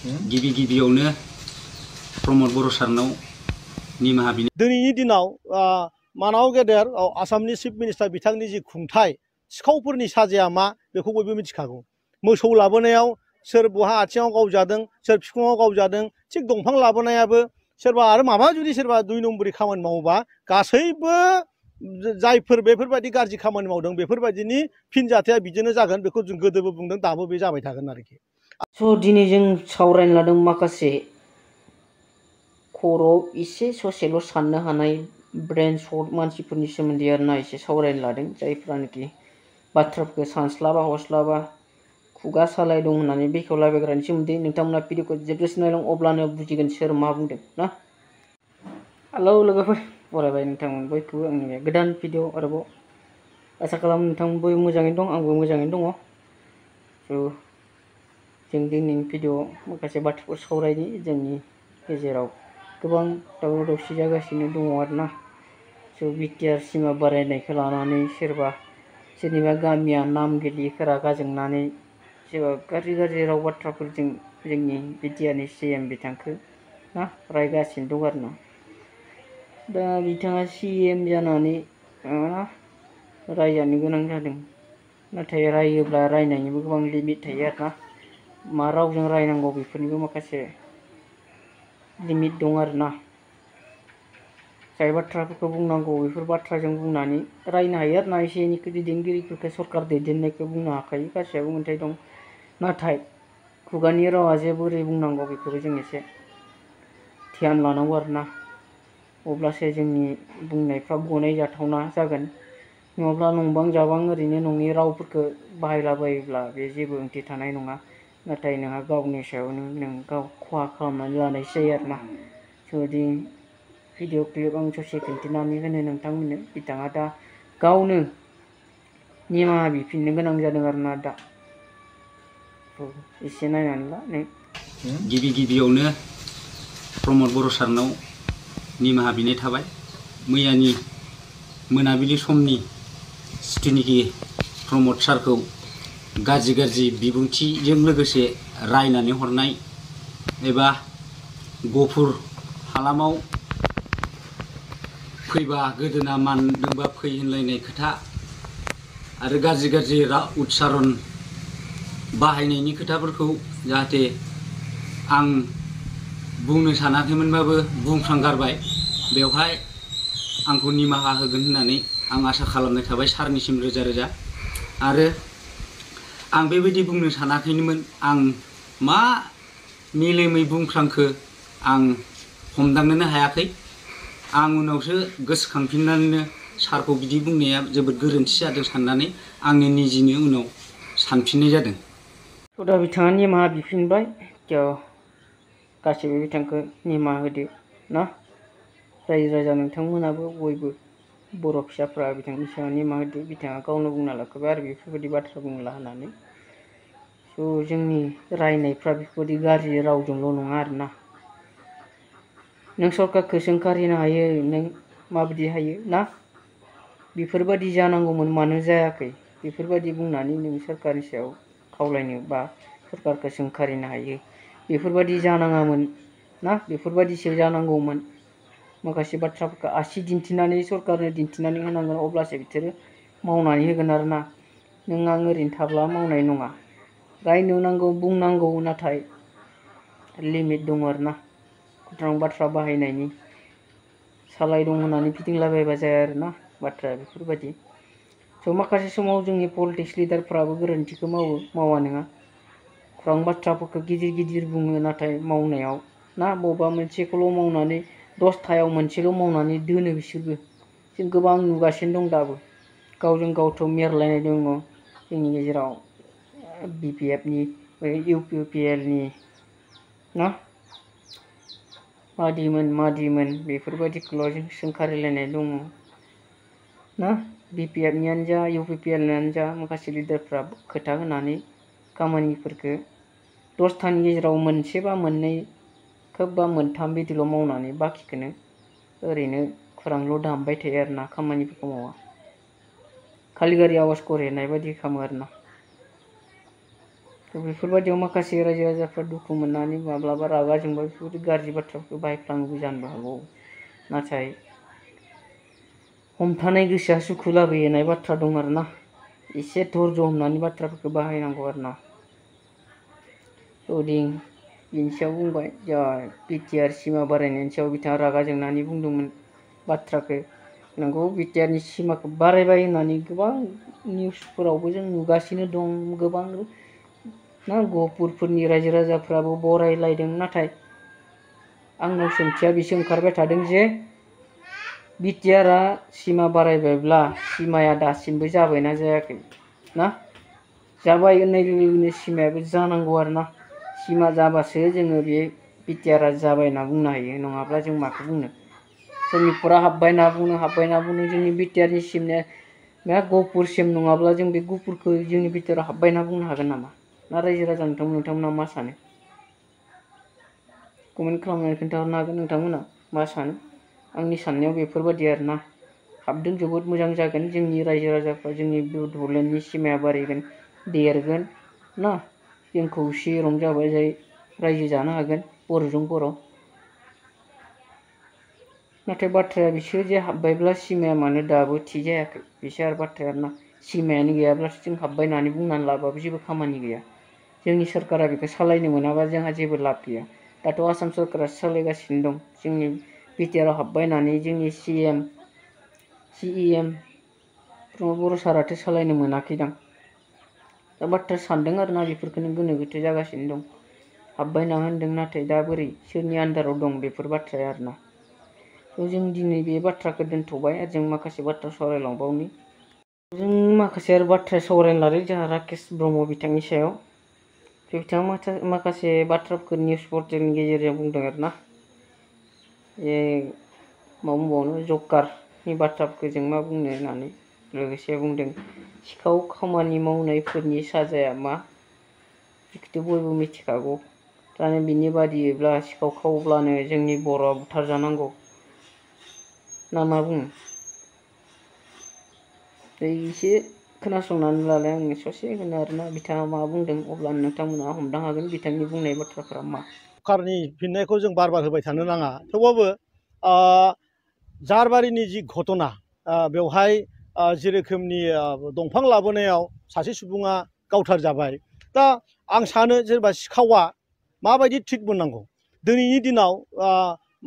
गिबि गिबियावनो प्रमद बर' सारनाव निमाहा बिनो दिनैनि दिनाव मानाव गेदेर आसामनि चिफ मिनिस्टार बिथांनि जि खुंथाय सिखावफोरनि साजाया मा बेखौ बयबो मिथिखागौ। मोसौ लाबोनायाव सोर बहा आथिङाव गावजादों, सोर बिखुङाव गावजादों, थिग दंफां लाबोनायाबो सोरबा आरो माबा जुदि सोरबा 2 नम्बरि खामानि मावोबा गासैबो जायफोर बेफोरबायदि गाज्रि खामानि मावदों बेफोरबायदिनि फिनजाथाया बिदिनो जागोन बेखौ जों गोदोबो बुंदों, दाबो बे जाबाय थागोन आरोखि। दिनै जों सावरायनो लादों माखासे खर'आव एसे ससेल' साननो हानाय ब्रेन सर्ट मानसिफोरनि सोमोन्दै आरोना एसे सावरायनो लादों, जायफ्रानोखि बाथ्राफोरखौ सानस्लाबा हस्लाबा खुगा सालाय दं होननानै बेखेवलाबायग्रानि सोमोन्दै नोंथांमोना भिडिअखौ जोबजासिम नायलां, अब्लानो बुजिगोन सोर मा बुंदों ना। हेलौ लोगोफोर, बरायबाय नोंथांमोन बयखौबो आंनि बे गोदान भिडिअ आरोबाव। आसा खालामो नोंथांमोन बयबो मोजाङैनो दं, आंबो मोजाङैनो दङ। जों दिनैनि भिडिअआव माखासे बाथ्राफोर सावरायनि। जोंनि गेजेराव गोबां दावराव दावसि जागासिनो दङ आरोना। बिटिआर सिमा बारायनायखौ लानानै सोरनिबा गामिया नाम गैयिखौ रागा जोंनानै सोरबा गाज्रि गाज्रि राव बाथ्राफोरजों जोंनि बिटिआरनि सिएम बिथांखौ ना रायगासिनो दं आरोना। दा बिथाङा सिएम जानानै रायजानो गोनां जादों, नाथाय रायोब्ला रायनायनिबो गोबां लिमिट थायो आरोना। मा रावजों रायनांगौ बेफोरनिबो माखासे लिमिट दं आरोना। जाय बाथ्राफोरखौ बुंनांगौ बेफोर बाथ्राजों बुंनानै रायनो हायो आरोना। एसे एनैखौ दैदेनगिरिफोरखौ सरकार दैदेननायखौ बुंनो हाखायो, गासैयाबो मोन्थाय दं। नाथाय खुगानि रावा जे बोरै बुंनांगौ बेखौबो जों एसे ध्यान लानांगौ आरोना। अब्लासो जोंनि बुंनायफ्रा गनाय जाथावना जागोन। नङाब्ला नंबां जाबां ओरैनो नङि रावफोरखौ बाहायलाबायोब्ला बे जेबो ओंथि थानाय नङा। नाथाय नोंहा गावनि सायावनो नों गाव खहा खालामनानै लानायसो जायो आरोना। जुदि भिडिअ क्लिप आं ससे खिन्थिनानै होनो नोंथांमोननो, बिथाङा दा गावनो निमाहा बिफिननो गोनां जादों आरोना दा। एसे नायनानै ला नों। गिबि गिबियावनो प्रमद बर' सारनाव निमाहा बिनाय थाबाय। मैयानि मोनाबिलि समनि जिथुनिखि प्रमद सारखौ गाज्रि गाज्रि बिबुंथिजों लोगोसे रायनानै हरनाय एबा गफुर हालामाव फैबा गोदोना मानदोंबा फै होनलायनाय खोथा आरो गाज्रि गाज्रि उच्चारन बाहायनायनि खोथाफोरखौ जाहाथे आं बुंनो सानाखैमोनबाबो बुंफ्रांगारबाय। बेवहाय आंखौ निमाहा होगोन होननानै आं आसा खालामनाय थाबाय सारनिसिम रोजा रोजा। आरो आं बेबायदि बुंनो सानाखैमोन। आं मा मेलेमै बुंफ्लांखो आं हमदांनोनो हायाखै। आं उनावसो गोसोखांफिननानैनो सारखौ बिदि बुंनाया जोबोद गोरोन्थि जादों साननानै आंनि निजिनो उनाव सानफिननाय जादों। दा बिथाङा निमाहा बिफिनबाय, गासैबो बिथांखौ निमाहा होदो ना। रायजो राजा नोंथांमोनाबो बयबो बर' फिसाफ्रा बिथांनि सायाव निमाहा होदो। बिथाङा गावनो बुंना लाखाबाय आरो बेफोरबायदि बाथ्रा बुंला होननानै। जोंनि रायनायफ्रा बेफोरबायदि गाज्रि रावजोंल' नङा आरोना। नों सरकारखौ सोंखारिनो हायो, नों माबायदि हायो ना। बेफोरबायदि जानांगौमोन, मानो जायाखै बेफोरबायदि बुंनानै नों सरकारनि सायाव खावलायनो बा सरकारखौ सोंखारिनो हायो। बेफोरबायदि जानाङामोन ना, बेफोरबायदिसो जानांगौमोन। माखासे बाथ्राफोरखौ आसि दिन्थिनानै सरकारनो दिन्थिनानै होनांगोन, अब्लासो बिसोरो मावनानै होगोन आरोना। नों आं ओरैनो थाब्ला मावनाय नङा। रायनो नांगौ, बुंनांगौ, नाथाय लिमिट दङ आरोना। खुद्रां बाथ्रा बाहायनायनि सालाय दं होननानै फिदिंलाबायबा जाया आरोना बाथ्राया बेफोरबायदि। माखासे समाव जोंनि पलिटिक्स लिडारफ्राबो गोरोन्थिखौ मावा नङा। खुरां बाथ्राफोरखौ गिदिर गिदिर बुङो, नाथाय मावनायाव ना बबेबा मोनसेखौल' मावनानै 10थायाव मोनसेल' मावनानै दोनो बिसोरबो। जों गोबां नुगासिनो दं दाबो। गावजों गावथ' मेरलायनाय दङ जोंनि गेजेराव। BPFनि UPPLनि ना मादिमोन बेफोरबायदिखौल' जों सोंखारिलायनाय दङ ना। BPFनियानो जा UPPLनियानो जा माखासे लिडारफ्रा खोथा होनानै खामानिफोरखौ 10थानि गेजेराव मोनसे बा मोननै खोब बा मोनथाम बिदिल' मावनानै बाखिखौनो ओरैनो खुरांल' दामबाय थायो आरोना, खामानिफोरखौ मावा। खालि गारि आवाज खरेनाय बायदि खालामो आरोना। बेफोरबायदियाव माखासे रायजो राजाफ्रा दुखु मोननानै माब्लाबा रागा जोंबा बेफोरबायदि गाज्रि बाथ्राफोरखौ बाहायफ्लाङोबो जानोबो हागौ। नाथाय हमथानाय गोसोआ सुखु लाबोयो होननाय बाथ्रा दं आरोना। एसे धैर्य हमनानै बाथ्राफोरखौ बाहायनांगौ आरोना। बिनि सायाव बुंबाय जा बिटिआर सिमा बारायनायनि सायाव बिथाङा रागा जोंनानै बुंदोंमोन बाथ्राखौ। नंगौ बिटिआरनि सिमाखौ बारायबाय होननानै गोबां निउसफोरावबो जों नुगासिनो दं। गोबां ना गहपुरफोरनि रायजो राजाफ्राबो बरायलायदों। नाथाय आंनाव सोंथिया बेसो ओंखारबाय थादों जे बिटिआरआ सिमा बारायबायब्ला सिमाया दासिमबो जाबायना जायाखै ना? जाबाय होननाय लोगो लोगोनो सिमायाबो जानांगौ आरोना। सिमा जाबासो जोङो बे बिटिआरआ जाबाय होनना बुंनो हायो। नङाब्ला जों माखौ बुंनो? सनितपुरा हाबबाय होनना बुंदों जोंनि बिटिआरनि सिमनाया गहपुरसिम नङाब्ला जों बे गहपुरखौ जोंनि बिटिआरआव हाबबाय होनना बुंनो हागोन नामा? ना रायजो राजा नोंथांमोना मा सानो? कमेन्ट खालामनानै खोन्थाहरनो हागोन नोंथांमोना मा सानो? आंनि साननायाव बेफोरबायदि आरोना। हाबदों जोबोद मोजां जागोन जोंनि रायजो राजाफ्रा, जोंनि बड'लेण्डनि सिमाया बारायगोन, देरगोन ना? जों खौसेयै रंजा बाजायै रायजो जानो हागोन बर'जों बर'। नाथाय बाथ्राया बिसो जे हाबबायब्ला सिमाया मानो दाबो थि जायाखै बेसो आरो बाथ्राया आरोना। सिमायानो गैयाब्लासो जों हाबबाय होननानै बुंनानै लाबाबो जेबो खामानि गैया। जोंनि सरकारा बेखौ सालायनो मोनाबा जोंहा जेबो लाब गैया। दाथ' आसाम सरकारासो सालायगासिनो दं। जोंनि बिटिआरआव हाबबाय होननानै जोंनि सिएम प्रमद बर' साराथो सालायनो मोनाखैदां। दा बाथ्रा सानदों आरोना बेफोरखौनो गोनो गोथो जागासिनो दं। हाबबाय होनना होनदों नाथाय दा बोरै सोरनि आन्दाराव दं बेफोर बाथ्राया आरोना। जों दिनै बे बाथ्राखौ दोनथ'बाय आरो जों माखासे बाथ्रा सावरायलांबावनि। जों माखासे आरो बाथ्रा सावरायनो लादों जोंहा राकेश ब्रह्म बिथांनि सायाव। बिथाङा माखासे बाथ्राफोरखौ निउस पर्टेलनि गेजेरजों बुंदों आरोना। मा बुंबावनो जकारनि बाथ्राफोरखौ जों मा बुंनो होननानै लोगोसे बुंदों सिखाव खामानि मावनायफोरनि साजाया मा बेखौथ' बयबो मिथिखागौ। दानो बिनि बादियैब्ला सिखाव खावब्लानो जोंनि बर'आ बुथारजानांगौ ना मा बुङो? एसे खोनासंनानै लालाय आं ससे होनो आरोना बिथाङा मा बुंदों अब्ला नोंथांमोना हमदां हागोन बिथांनि बुंनाय बाथ्राफोरा मा। सरकारनि फिननायखौ जों बार बार होबाय थानो नाङा। थेवबाबो जारबारिनि जि घटना बेवहाय जि रोखोमनि दंफां लाबोनायाव सासे सुबुङा गावथारजाबाय। दा आं सानो जेनेबा सिखावा माबायदि ट्रिट मोननांगौ। दिनैनि दिनाव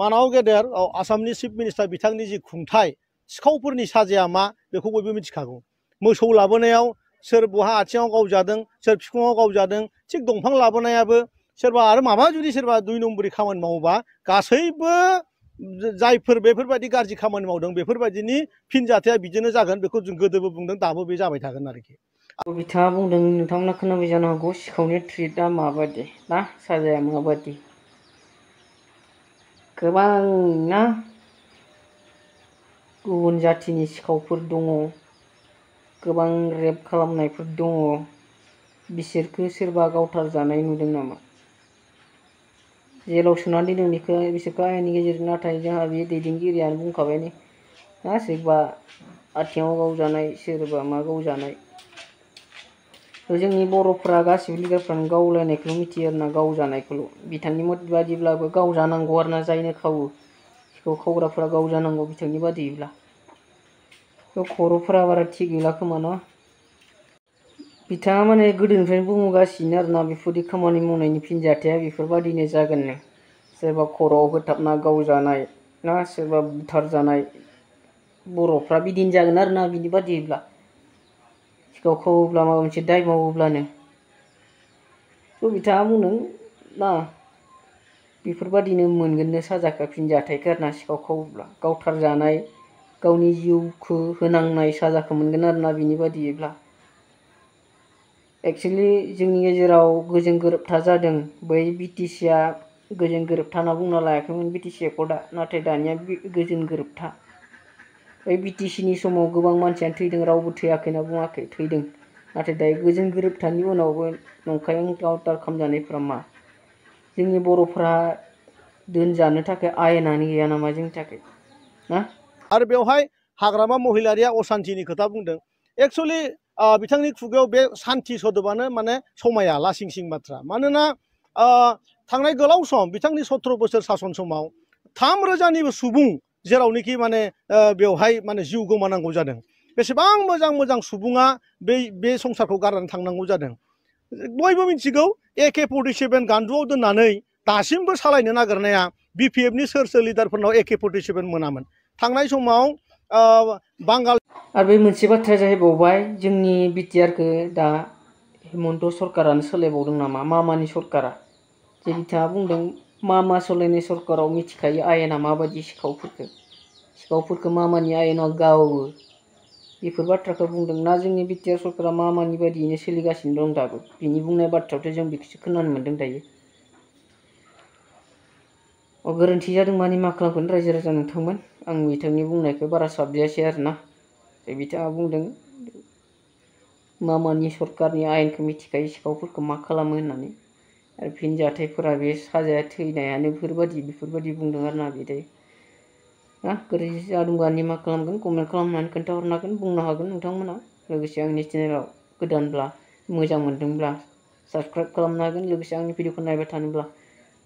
मानाव गेदेर आसामनि चिफ मिनिस्टार बिथांनि जि खुंथाय सिखावफोरनि साजाया मा बेखौ बयबो मिथिखागौ। मोसौ लाबोनायाव सोर बहा आथिङाव गावजादों, सोर बिखुङाव गावजादों, थिग दंफां लाबोनायाबो सोरबा आरो माबा जुदि सोरबा 2 नम्बरि खामानि मावोबा गासैबो जायफोर बेफोरबायदि गाज्रि खामानि मावदों बेफोरबायदिनि फिनजाथाया बिदिनो जागोन। बेखौ जों गोदोबो बुंदों दाबो बे जाबाय थागोन आरोखि। बिथाङा बुंदों नोंथांमोना खोनाबाय जानो हागौ सिखावनि ट्रिटआ माबायदि ना साजाया माबायदि। गोबां ना गुबुन जाथिनि सिखावफोर दङ, गोबां रेप खालामनायफोर दङ। बिसोरखौ सोरबा गावथारजानाय नुदों नामा? जेलाव सोनानै दोनदों बिसोरखौ आयेननि गेजेरजों। नाथाय जोंहा बे दैदेनगिरियानो बुंखाबाय ना सोरबा आथिङाव गावजानाय सोरबा मा गावजानाय। जोंनि बर'फ्रा गासिबो लिडारफ्रानो गावलायनायखौल' मिथियो आरोना, गावजानायखौल'। बिथांनि मत बादिब्लाबो गावजानांगौ आरोना जायनो खावो सिखाव खावग्राफोरा गावजानांगौ बिथांनि बादियैब्ला। खर'फोरा बारा थिग गैला खोमा न'। बिथाङा माने गोदोनिफ्रायनो बुंगासिनो आरोना बेफोरबायदि खामानि मावनायनि फिनजाथाया बेफोरबायदिनो जागोननो। सोरबा खर'आव होथाबना गावजानाय ना सोरबा बुथारजानाय बर'फ्रा बिदिनो जागोन आरोना बिनि बादियैब्ला। सिखाव खावोब्ला माबा मोनसे दाय मावोब्लानो। बिथाङा बुंदों ना बेफोरबायदिनो मोनगोननो साजाखौ फिनजाथायखौ आरोना सिखाव खावोब्ला। गावथारजानाय गावनि जिउखौ होनांनाय साजाखौ मोनगोन आरोना बिनि बादियैब्ला। एक्सुवेलि जोंनि गेजेराव गोजोन गोरोबथा जादों। बै बिटिसिआ गोजोन गोरोबथा होनना बुंना लायाखैमोन बिटिसि एकर्डआ, नाथाय दानिया गोजोन गोरोबथा। बै बिटिसिनि समाव गोबां मानसियानो थैदों, रावबो थैयाखै होनना बुङाखै, थैदों। नाथाय दायो गोजोन गोरोबथानि उनावबो नंखाय एनकाउन्टार खालामजानायफ्रा मा? जोंनि बर'फ्रा दोनजानो थाखाय आयेनानो गैया नामा जोंनि थाखाय ना? आरो बेवहाय हाग्रामा महिलारिया असान्तिनि खोथा बुंदों। एक्सुवेलि बिथांनि खुगायाव बे सान्थि सोदोबानो माने समाया लासिंसिं बाथ्रा। मानोना थांनाय गोलाव सम बिथांनि 17 बोसोर सासन समाव 3,000निबो सुबुं जेरावनोखि माने बेवहाय माने जिउ गोमानांगौ जादों। बेसेबां मोजां मोजां सुबुङा बे संसारखौ गारनानै थांनांगौ जादों। बयबो मिथिगौ AK-47 गान्दुआव दोननानै दासिमबो सालायनो नागिरनाया BPFनि सोर लिडारफोरनाव AK-47 मोनामोन। थांनाय समाव बांगाल आरो बे मोनसे बाथ्राया जाहैबावबाय जोंनि बिटिआरखौ दा हिमन्त सरकारानो सोलायबावदों नामा मामानि सरकारा जे बिथाङा बुंदों मामा सोलायनाय सरकाराव मिथिखायो आयेना माबायदि सिखावफोरखौ मामानि आयेनाव गावो बेफोर बाथ्राखौ बुंदों ना जोंनि बिटिआर सरकारा मामानि बायदियैनो सोलिगासिनो दं दाबो बिनि बुंनाय बाथ्रायावथ' जों बेखौसो खोनानो मोन्दों दायो। गोरोन्थि जादों मानि मा खालामगोन रायजो राजा नोंथांमोन आं बिथांनि बुंनायखौ बारा साबजायासै आरोना बिथाङा बुंदों मामानि सरकारनि आयेनखौ मिथिखायो सिखावफोरखौ मा खालामो होननानै आरो फिन जाथायफोरा बे साजाया थैनायानो बेफोरबायदि बुंदों आरोना बिदि ना गोरोन्थि जादोंबा मा खालामगोन कमेन्ट खालामनानै खोन्थाहरनो हागोन बुंनो हागोन नोंथांमोना लोगोसे आंनि चेनेलाव गोदानब्ला मोजां मोनदोंब्ला साबसक्राइब खालामनो हागोन लोगोसे आंनि भिडिअखौ नायबाय थानोब्ला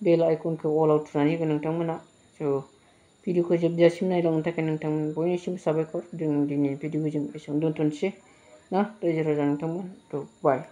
बेल आइकनखौ अलाव थुनानै होगोन नोंथांमोना स' भिडिअखौ जोबजासिम नायलांनो थाखाय नोंथांमोन बयनिसिम साबायखर जों दिनै भिडिअखौ जों एसेयावनो दोनथ'नोसै ना रायजो राजा नोंथांमोन थ' बाय।